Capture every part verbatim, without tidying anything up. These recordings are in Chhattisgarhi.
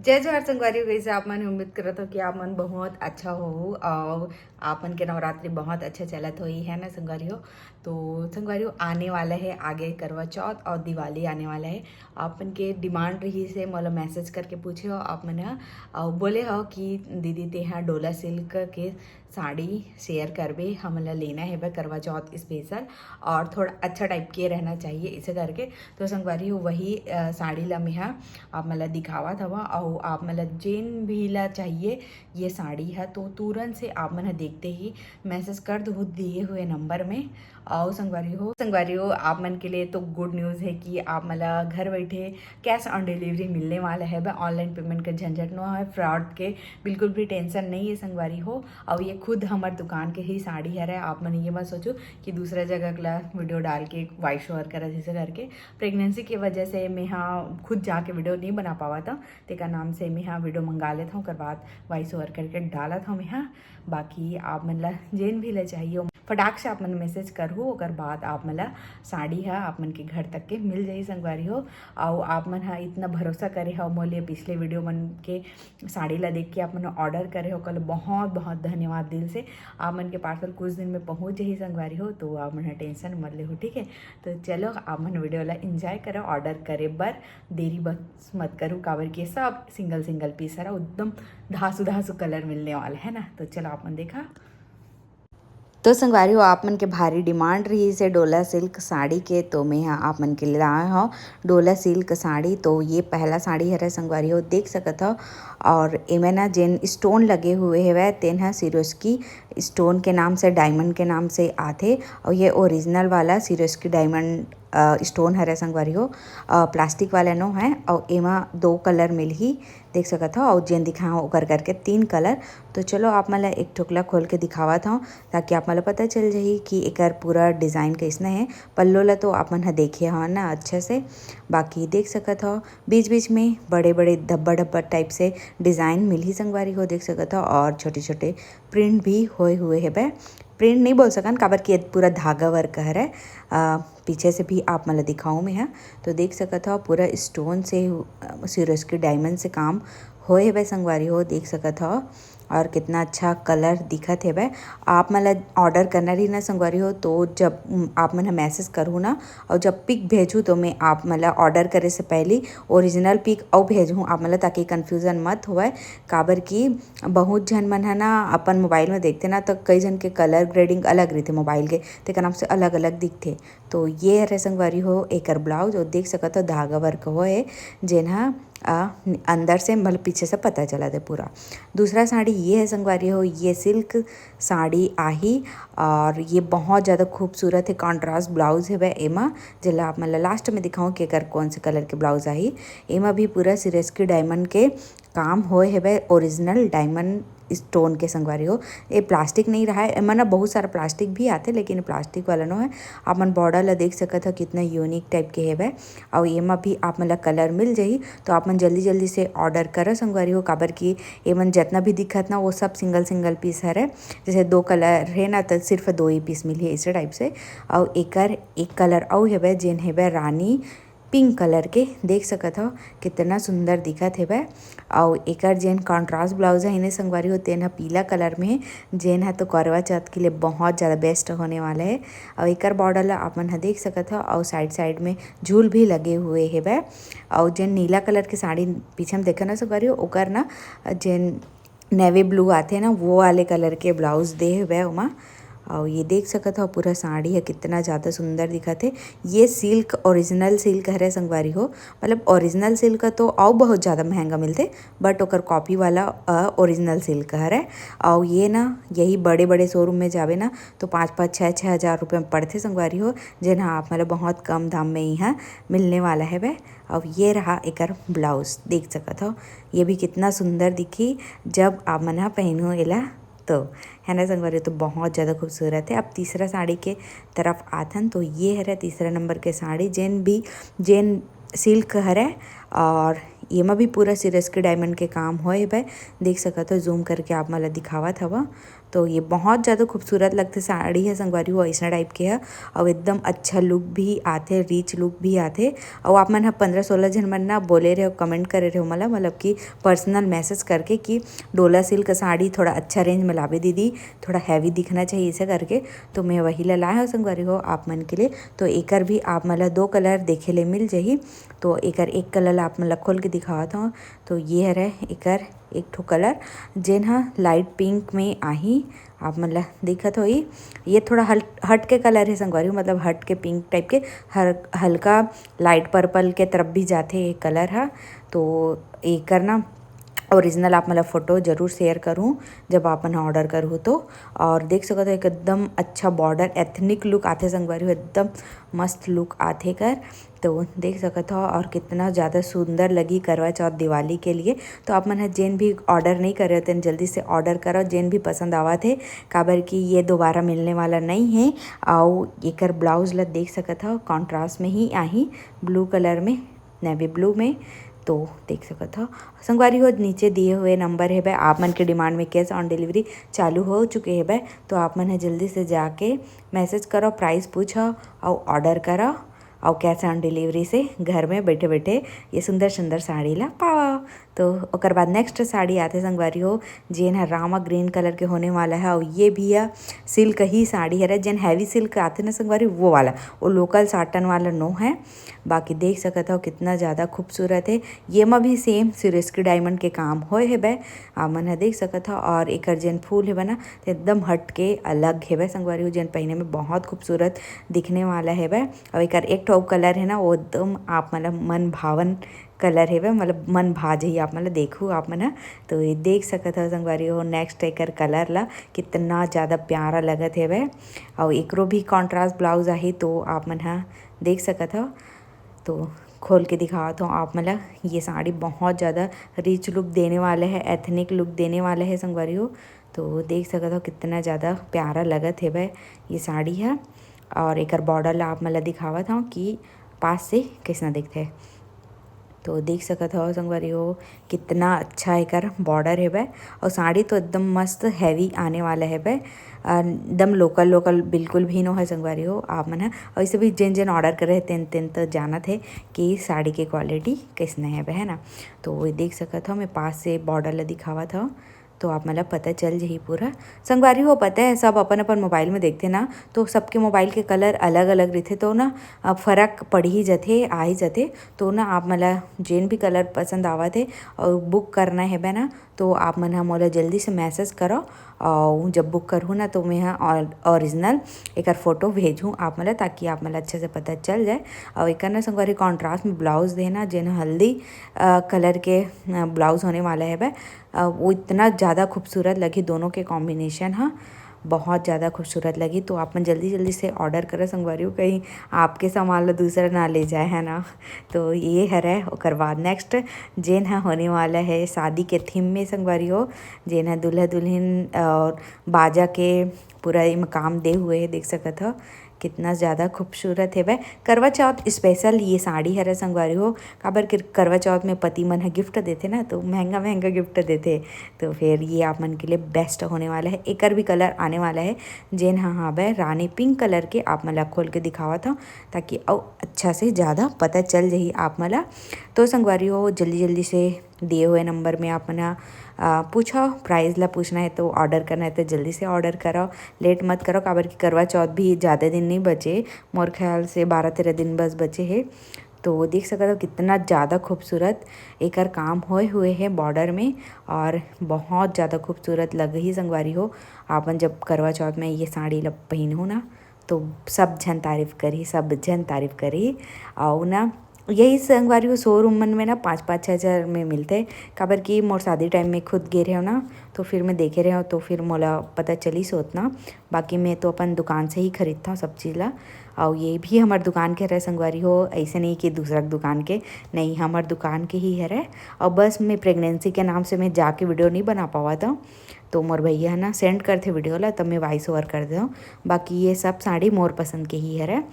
जय जोहार संगवारी हो, कइसे आप मन? उम्मीद करत हो कि आप मन बहुत अच्छा हो और आप मन के नवरात्रि बहुत अच्छा चलत होही, है ना संगवारी हो? तो संगवारी हो, आने वाला है आगे करवा चौथ और दिवाली आने वाला है। आप मन के डिमांड रहिस हे, मोला मैसेज करके पूछे हो आप मन ह, और बोले हो कि दीदी तेहा डोला सिल्क के साड़ी शेयर करबे, हमन ला लेना हेबे करवा चौथ स्पेशल और थोड़ा अच्छा टाइप के रहना चाहिए, इसे करके। तो संगवारी हो, वही अ, साड़ी ला मेहा आप मन ला दिखावत हवा। और आप मन ला जेन भी ला चाहिए ये साड़ी है, तो तुरंत से आप मन ह देखते ही मैसेज कर दो दिए हुए नंबर में। और संगवारी हो, संगवारी हो, आप मन के लिए तो गुड न्यूज़ है कि आप मन ला घर बैठे कैश ऑन डिलीवरी मिलने वाला है। ऑनलाइन पेमेंट के झंझट नो है, फ्रॉड के बिल्कुल भी टेंशन नहीं है संगवारी हो। और ये खुद हमर दुकान के ही साड़ी हरे। आप मन ये मत सोचो कि दूसरा जगह ला वीडियो डाल के वॉइस ओवर करा, जैसे करके प्रेगनेंसी के वजह से मैं हाँ खुद जाके वीडियो नहीं बना पावा था, तेकर नाम से मैं हाँ वीडियो मंगा लेता हूँ, ओकर बाद वॉइस ओवर करके डालत हूँ मैं हाँ। बाकी आप मन ला जेन भी ले चाहिए, फटाक से आप मन मैसेज करहू, ओकर बाद आप मन ला साड़ी ह आप मन के घर तक के मिल जाही संगवारी हो। अउ आप मन ह इतना भरोसा करे हव मोर लिए, पिछले वीडियो मन के साड़ी ला देख के आप मन ऑर्डर करे हो, ओकर बहुत बहुत धन्यवाद दिल से। आप मन के पार्सल कुछ दिन में पहुंच जाही संगवारी हो, तो आप मन ह टेंशन मत लेहू, ठीक है? तो चलो आप मन वीडियो ला एंजॉय करो, ऑर्डर करे बर देरी बस मत करू, काबर कि ये सब सिंगल सिंगल पीस हरा, एकदम धासु धासु कलर मिलने वाला है ना। तो चलो आप मन देखा। तो संगवारी हो, आप मन के भारी डिमांड रहिस हे डोला सिल्क साड़ी के, तो मैं ह आप मन के लिए लाए हव डोला सिल्क साड़ी। तो ये पहला साड़ी हरे संगवारी हो, देख सकत हव। और एमे ना जेन स्टोन लगे हुए हवय, तेन ह सिरोस्की स्टोन के नाम से, डायमंड के नाम से आथे। और ये ओरिजिनल वाला सिरोस्की डायमंड अ, स्टोन हरे संगवारी हो, अ, प्लास्टिक वाला नो है। और एमा दो कलर मिलही, देख सकत हव, अउ जेन दिखाहूँ ओकर करके तीन कलर। तो चलो आप मन ला एक ठोकला खोल के दिखावत हव, ताकि आप मन ला पता चल जाही कि एकर पूरा डिज़ाइन कइसने हे। पल्लो ला तो आप मन ह देखे हव ना अच्छा से, बाकी देख सकत हव बीच बीच में बड़े बड़े धब्बा धब्बा टाइप से डिज़ाइन मिलही संगवारी हो, देख सकत हव। और छोटे छोटे प्रिंट भी होए हुए हेबे, प्रिंट नहीं बोल सकन, काबर कि ये पूरा धागा वर्क हरे। अ, पीछे से भी आप मन ला दिखाऊँ मैं ह, तो देख सकत हव पूरा स्टोन से, अ, सिरोस्की डायमंड से काम होए हेबे संगवारी हो, देख सकत हव। और कितना अच्छा कलर दिखत हेबे। आप मन ला ऑर्डर करना रही ना संगवारी हो, तो जब, उम, आप मन ह मैसेज करहू ना, और जब पिक भेजहू, तो मैं आप मन ला ऑर्डर करे से पहली ओरिजिनल पिक अउ भेजहूँ आप मन ला, ताकि कन्फ्यूजन मत होवय। काबर कि बहुत झन मन ह ना अपन मोबाइल में देखथे ना, तो कई झन के कलर ग्रेडिंग अलग रहिथे मोबाइल के, तेकर नाम से अलग अलग दिखथे। तो ये हरे संगवारी हो एकर ब्लाउज, अउ देख सकत हो धागा वर्क होए, जेन ह, आ, अंदर से मतलब पीछे से पता चलत हे पूरा। दूसरा साड़ी ये है संगवारी हो, ये सिल्क साड़ी आही और ये बहुत ज़्यादा खूबसूरत है, कॉन्ट्रास्ट ब्लाउज हेवय एमा, जेला आप मन ला लास्ट में दिखाऊँ कि एकर कौन से कलर के ब्लाउज आही। एमा भी पूरा सिरोस्की डायमंड के काम होए हेवय, ओरिजिनल डायमंड स्टोन के संगवारी हो। ये प्लास्टिक नहीं रहा है, एमा ना बहुत सारा प्लास्टिक भी आथे, लेकिन प्लास्टिक वाला नो है। आप मन बॉर्डर ला देख सकत हो, कितना यूनिक टाइप के हेवय। अउ एमा भी आप मन ला कलर मिल जाही, तो आप मन जल्दी जल्दी से ऑर्डर करो संगवारी हो, काबर कि एमन जितना भी दिखत ना, वो सब सिंगल सिंगल पीस हरे। जैसे दो कलर है ना, तो सिर्फ दो ही पीस मिलही, इसे टाइप से। अउ एकर एक कलर अउ हेवय, जेन हेवय रानी पिंक कलर के, देख सकत हव कितना सुंदर दिखत हेवय। अउ एकर जेन कॉन्ट्रास्ट ब्लाउज है इन्हें संगवारी हो, तेन ह पीला कलर में हे, जेन ह तो करवा चौथ के लिए बहुत ज़्यादा बेस्ट होने वाला है। अउ एकर बॉर्डर ला आप मन ह देख सकत हव, अउ साइड साइड में झूल भी लगे हुए हेवय। अउ जेन नीला कलर के साड़ी पीछे में देखे ना संगवारी हो, ओकर ना जेन नेवी ब्लू आथे ना, वो वाले कलर के ब्लाउज दे हेवय ओमा। अउ ये देख सकत हव पूरा साड़ी ह कितना ज़्यादा सुंदर दिखत हे। ये सिल्क, ओरिजिनल सिल्क हरे संगवारी हो, मतलब ओरिजिनल सिल्क तो अउ बहुत ज़्यादा महंगा मिलथे, बट ओकर कॉपी वाला, अ, ओरिजिनल सिल्क हरे। अउ ये ना यही बड़े बड़े शोरूम में जाबे ना, तो पाँच पाँच छः छः हज़ार रुपये में पड़थे संगवारी हो, जेन ह आप मन ल बहुत कम दाम में इहाँ मिलने वाला हेवय। अब ये रहा एकर ब्लाउज, देख सकत हव, ये भी कितना सुंदर दिखी जब आप मन ह पहनहू एला तो, है ना संगवारी? तो बहुत ज़्यादा खूबसूरत है। अब तीसरा साड़ी के तरफ आथन, तो ये हरे तीसरा नंबर के साड़ी, जेन भी, जेन सिल्क हरे और एमा भी पूरा सिरोस्की डायमंड के काम होए हेवय। देख सकत हो, जूम करके आप मन ल दिखावत हव, तो ये बहुत ज़्यादा खूबसूरत लगथे साड़ी ह संगवारी हो, अइसना type के ह। अउ एकदम अच्छा look भी आथे, rich look भी आथे। अउ आप मन ह पंद्रह सोलह झन मन ना बोले रहे हो, comment करे रहे हो, मतलब, मतलब कि personal message करके कि डोला silk साड़ी थोड़ा अच्छा range में लावे दीदी, थोड़ा heavy दिखना चाहिए, ऐसे करके। तो मैं वही ला लाए हूँ संगवारी हो आप मन के लिए। तो एकर भी आप मन ला दो colour देखे ले मिल जाही। तो एकर एक colour ला आप मन ला खोल के दिखावत हूँ। तो ये हरे एकर एक ठो colour, जेन ह light pink में आही, आप मन ला दिखत होही। ये थोड़ा हल-, हट के colour हे संगवारी हो, मतलब हट के pink type के, हर, हल्का light purple के तरफ भी जाथे ये colour ह। तो एकर ना original आप मन ला photo जरूर share करूँ जब आप मन ह order करहू तो। और देख सकत हो एकदम अच्छा border, ethnic look आथे संगवारी हो, एकदम मस्त look आथे एकर। तो देख सकत हो, और कितना ज़्यादा सुंदर लगी करवा चौथ दिवाली के लिए। तो आप मन ह जेन भी order नहीं करे हो, तेन जल्दी से order करो, जेन भी पसंद आवत हे, काबर कि ये दोबारा मिलने वाला नहीं है। अउ एकर blouse ला देख सकत हो, contrast में ही आही, blue colour में, navy blue में। तो देख सकत हो संगवारी हो, नीचे दिए हुए number हेबे, आप मन के demand में cash on delivery चालू हो चुके हेबे। तो आप मन ह जल्दी से जाके message करो, price पूछो अउ order करो, अउ cash on delivery से घर में बैठे बैठे ये सुंदर सुंदर साड़ी ला पाओ। तो ओकर बाद next साड़ी आथे संगवारी हो, जेन ह रामा green colour के होने वाला है। अउ ये भी ह silk ही साड़ी हरे, जेन heavy silk आथे ना संगवारी, वो वाला, वो local साटन वाला नो है। बाकी देख सकत हो कितना ज़्यादा खूबसूरत है। ये मा भी same सिरोस्की diamond के काम होए हेबे, आप मन ह देख सकत हो। और एकर जेन फूल हेबे ना, ते एकदम हट के अलग हेबे संगवारी हो, जेन पहिने में बहुत खूबसूरत दिखने वाला हेबे। अउ एकर एक ठो अउ colour है ना, वो एकदम आप मन ला मन भावन colour हेबे, मतलब मन भा जही आप मन ला, देखू आप मन ह। तो ये देख सकत हो संगवारी हो, next एकर colour ला कितना ज़्यादा प्यारा लगत हेबे। अउ एकरो भी contrast blouse आही, तो आप मन ह देख सकत हो। तो खोल के दिखावत हूँ आप मन ला, ये साड़ी बहुत ज़्यादा rich look देने वाला है, ethnic look देने वाला है संगवारी हो। तो देख सकत हो कितना ज़्यादा प्यारा लगत हेबे ये साड़ी ह। और एकर border ला आप मन ला दिखावत हूँ कि पास से कैसना दिखथे। तो देख सकत हो संगवारी हो, कितना अच्छा एकर border हेबे। और साड़ी तो एकदम मस्त heavy आने वाला हेबे, अ, एकदम local local बिल्कुल भी नो है संगवारी हो आप मन ह। और इसे भी जेन जेन order करे हे तेन तेन तो जानत हे कि साड़ी के quality कैसने हेबे, है ना। तो ये देख सकत हो, मैं पास से border ला दिखावत हूँ, तो आप मन ला पता चल जही पूरा। संगवारी हो, पता है, सब अपन अपन mobile में देखथे ना, तो सबके mobile के colour अलग अलग रहिथे, तो ना, अ, फरक पड़ ही जथे, आ ही जथे। तो ना आप मन ला जेन भी colour पसंद आवत हे और book करना हेबे ना, तो आप मन ह मोला जल्दी से message करो। और जब book करहूँ ना, तो मैं ह और-, original एकर photo भेजहूँ आप मन ला, ताकि आप मन ला अच्छे से पता चल जाए। और एकर ना संगवारी contrast में blouse देना, जेन हल्दी, अ, colour के, अ, blouse होने वाला हेबे। अ, वो इतना ज़्यादा खूबसूरत लगही, दोनों के combination ह बहुत ज़्यादा खूबसूरत लगही। तो आप मन जल्दी जल्दी से order करो संगवारी हो, कहीं आपके सामान ला दूसरा ना ले जाए, है ना। तो ये हरे, ओकर बाद next जेन ह होने वाला है शादी के theme में संगवारी हो, जेन ह दूल्हा दुल्हन और बाजा के पूरा एमा काम दे हुए है, देख सकत हो कितना ज़्यादा खूबसूरत हेबे। करवा चौथ special ये साड़ी हरे संगवारी हो, काबर कि करवा चौथ में पति मन ह gift देथे ना, तो महंगा महंगा gift देथे। तो फिर ये आप मन के लिए best होने वाला है। एकर भी colour आने वाला है, जेन ह हाबे रानी pink colour के। आप मन ला खोल के दिखावत हूँ, ताकि अउ अच्छा से ज़्यादा पता चल जही आप मन ला। तो संगवारी हो, जल्दी जल्दी से दिए हुए number में आप मन ह, अ, पूछो, price ला पूछना है तो, order करना है तो जल्दी से order करो, late मत करो, काबर कि करवा चौथ भी ज़्यादा दिन नहीं बचे, मोर ख्याल से बारह तेरह दिन बस बचे हे। तो देख सकत हो कितना ज़्यादा खूबसूरत एकर काम होए हुए है border में, और बहुत ज़्यादा खूबसूरत लगही संगवारी हो। आपन जब करवा चौथ में ये साड़ी ला पहिनहू ना, तो सब झन तारीफ करही, सब झन तारीफ करही। अउ ना, यही संगवारी हो, showroom मन में ना पाँच पाँच छः हज़ार में मिलथे, काबर कि मोर शादी time में खुद गे रहेंव ना, तो फिर मैं देखे रहेंव, तो फिर मोला पता चलिस ओतना। बाकी मैं तो अपन दुकान से ही खरीदथंव सब चीज़ ला। अउ ये भी हमर दुकान के हरे संगवारी हो, ऐसे नहीं कि दूसरा दुकान के, नहीं, हमर दुकान के ही हरे। अउ बस मैं pregnancy के नाम से मैं जाके video नहीं बना पावत हंव, तो मोर भैया ह ना send करथे video ला, तब मैं voice over कर देथंव। बाकी ये सब साड़ी मोर पसंद के ही हरे।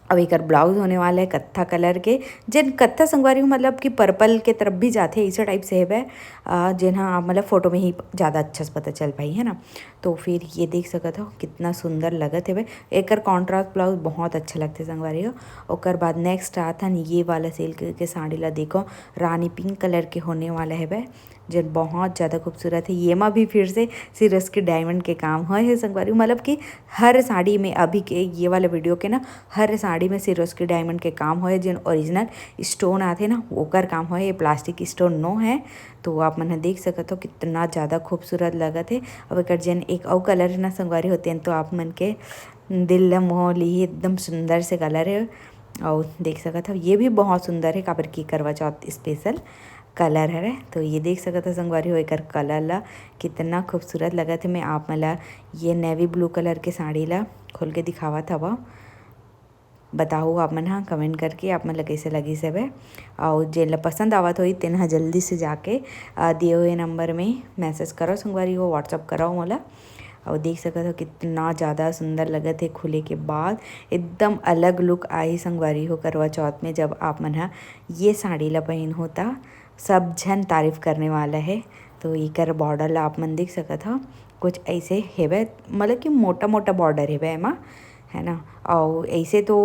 अब एकर ब्लाउज होने वाला है कत्था कलर के, जेन कत्था संगवारी हो, मतलब कि पर्पल के तरफ भी जाथे, ऐसे टाइप से हेबे, अ, जेन ह आप, मतलब, फोटो में ही ज़्यादा अच्छा से पता चल पाई, है ना। तो फिर ये देख सकत हो कितना सुंदर लगत हेबे। एकर कॉन्ट्रास्ट ब्लाउज बहुत अच्छा लगथे संगवारी हो। ओकर बाद नेक्स्ट आथन ये वाला सिल्क के साड़ी ला, देखो, रानी पिंक कलर के होने वाला हेबे, जेन बहुत ज़्यादा खूबसूरत है। ये मा भी फिर से सिरोस्की डायमंड के काम होए है संगवारी, मतलब कि हर साड़ी में, अभी के ये वाला वीडियो के ना, हर साड़ी में सिरोस्की डायमंड के काम होए, जेन ओरिजिनल स्टोन आथे ना, ओकर काम होए। ये प्लास्टिक स्टोन नो है। तो आप मन ह देख सकत हो कितना ज़्यादा खूबसूरत लगत है। अब एकर जेन एक अउ कलर है ना संगवारी हो, तेन तो आप मन के दिल ल मोह लिही, एकदम सुंदर से कलर है। और देख सकत हो ये भी बहुत सुंदर है, काबर की करवा चौथ स्पेशल कलर हरे। तो ये देख सकत हो संगवारी हो एकर कलर ला, कितना खूबसूरत लगत है। मैं आप मन ला ये नेवी ब्लू कलर के साड़ी ला खोल के दिखावत हवा। बताओ आप मन ह कमेंट करके आप मन ला कैसे लगिस हवे। और जेन ला पसंद आवत होही तेन ह जल्दी से जाके, अ, दिए हुए नंबर में मैसेज करो संगवारी हो, WhatsApp करो मोला। और देख सकत हो कितना ज़्यादा सुंदर लगत है खुले के बाद, एकदम अलग लुक आही संगवारी हो करवा चौथ में, जब आप मन ह ये साड़ी ला पहन हो ता सब झन तारीफ करने वाला है। तो एकर बॉर्डर ला आप मन देख सकत हो, कुछ ऐसे हेबे, मतलब कि मोटा मोटा बॉर्डर हेबे एमा, है ना। और ऐसे तो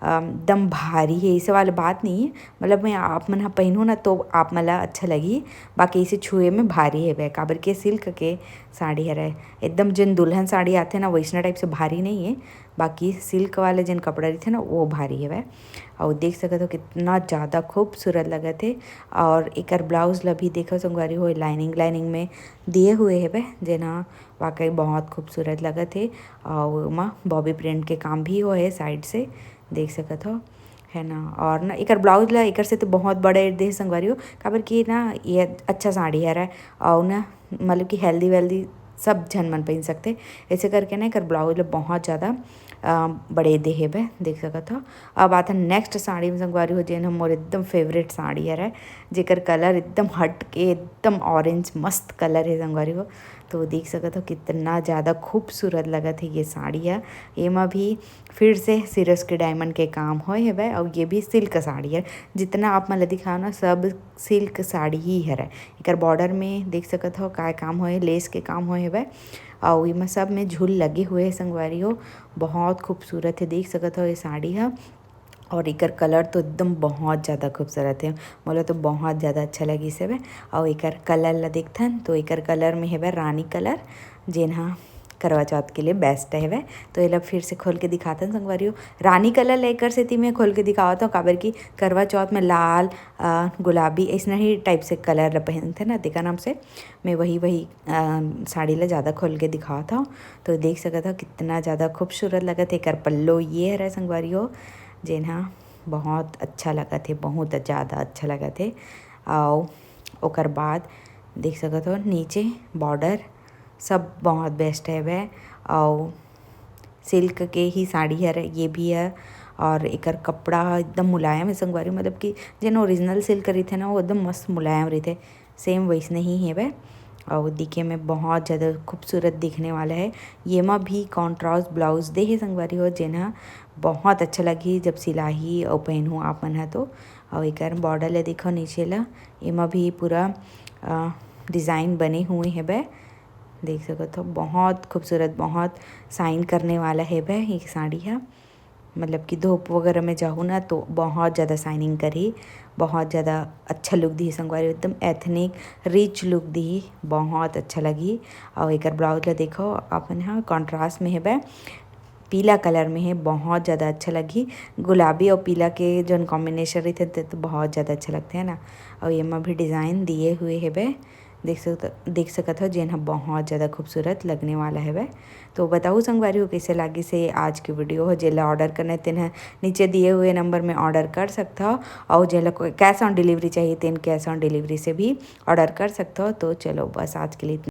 अम, एकदम भारी है, ऐसे वाला बात नहीं है, मतलब मैं आप मन ह पहनहू ना तो आप मन ला अच्छा लगही, बाकी ऐसे छुए में भारी हेबे, काबर के सिल्क के साड़ी हरे, एकदम जेन दुल्हन साड़ी आथे ना वैसना टाइप से भारी नहीं है, बाकी सिल्क वाले जेन कपड़ा रहिथे ना वो भारी हेबे। और देख सकत हो कितना ज़्यादा खूबसूरत लगत है। और एकर ब्लाउज ला भी देखो संगवारी हो, लाइनिंग लाइनिंग में दिए हुए हेबे, जेन ह वाकई बहुत खूबसूरत लगत है। और ओमा बॉबी प्रिंट के काम भी होए है साइड से, देख सकत हो, है ना। और ना एकर ब्लाउज ला एकर से तो बहुत बड़े दे संगवारी हो, काबर कि ना ये अच्छा साड़ी हरे और ना मतलब कि हेल्दी वेल्दी सब झन मन पहन सकथे। ऐसे करके ना एकर ब्लाउज ला बहुत ज़्यादा अ, बड़े दे हेबे, देख सकत हो। अब आथन नेक्स्ट साड़ी में संगवारी हो, जेन ह मोर एकदम फेवरेट साड़ी हरे, जेकर कलर एकदम हट के एकदम ऑरेंज मस्त कलर है संगवारी हो। तो देख सकत हो कितना ज़्यादा खूबसूरत लगत है ये साड़ी है। एमा भी फिर से सिरोस्की डायमंड के काम होए हेबे, और ये भी सिल्क साड़ी है। जितना आप मन ला दिखाओ ना सब सिल्क साड़ी ही हरे। एकर बॉर्डर में देख सकत हो काय काम होए, लेस के काम होए हेबे, और एमा सब में झूल लगे हुए है संगवारी हो। बहुत खूबसूरत है, देख सकत हो ये साड़ी ह। और एकर कलर तो एकदम बहुत ज़्यादा खूबसूरत है, मोला तो बहुत ज़्यादा अच्छा लगिस हेबे। और एकर कलर ला देखथन तो एकर कलर में हेबे रानी कलर, जेन ह करवा चौथ के लिए बेस्ट हेबे। तो एला फिर से खोल के दिखाथन संगवारी हो। रानी कलर ला एकर सेती मैं खोल के दिखावत हूँ, काबर कि करवा चौथ में लाल, अ, गुलाबी ऐसना ही टाइप से कलर ला पहनथे ना, तेकर नाम से मैं वही वही अ, साड़ी ला ज़्यादा खोल के दिखावत हूँ। तो देख सकत हो कितना ज़्यादा खूबसूरत लगत है। एकर पल्लो ये हरे संगवारी हो, जेन ह बहुत अच्छा लगत है, बहुत ज़्यादा अच्छा लगत है। और ओकर बाद देख सकत हो नीचे बॉर्डर सब बहुत बेस्ट हेबे। और सिल्क के ही साड़ी हरे ये भी है। और एकर कपड़ा एकदम मुलायम है संगवारी, मतलब कि जेन ओरिजिनल सिल्क रहिथे ना वो एकदम मस्त मुलायम रहिथे, सेम वैसने ही हेबे। और दिखे में बहुत ज़्यादा खूबसूरत दिखने वाला है। येमा भी कॉन्ट्रास्ट ब्लाउज दे हे संगवारी हो, जेन ह बहुत अच्छा लगही जब सिलाही और पहनहू आप मन ह तो। और एकर बॉर्डर ले देखो नीचे ला, एमा भी पूरा अ, डिज़ाइन बने हुए हेबे, देख सकत हो। बहुत खूबसूरत, बहुत शाइन करने वाला हेबे ये साड़ी ह। मतलब कि धूप वगैरह में जाहू ना तो बहुत ज़्यादा शाइनिंग करही, बहुत ज़्यादा अच्छा लुक दिही संगवारी, एकदम एथनिक रिच लुक दिही, बहुत अच्छा लगही। और एकर ब्लाउज ला देखो अपन ह कॉन्ट्रास्ट में हेबे, पीला कलर में है, बहुत ज़्यादा अच्छा लगही। गुलाबी और पीला के जोन कॉम्बिनेशन रहिथे ते तो बहुत ज़्यादा अच्छा लगथे है ना। और एमा भी डिज़ाइन दिए हुए हेबे, देख सकत देख सकत हो, जेन ह बहुत ज़्यादा खूबसूरत लगने वाला हेबे। तो बताओ संगवारी हो कैसे लागिस हे आज के वीडियो हो। जेला ऑर्डर करना है तेन ह नीचे दिए हुए नंबर में ऑर्डर कर सकत हो, और जेला कैश ऑन डिलीवरी चाहिए तेन कैश ऑन डिलीवरी से भी ऑर्डर कर सकत हो। तो चलो बस आज के लिए इतना।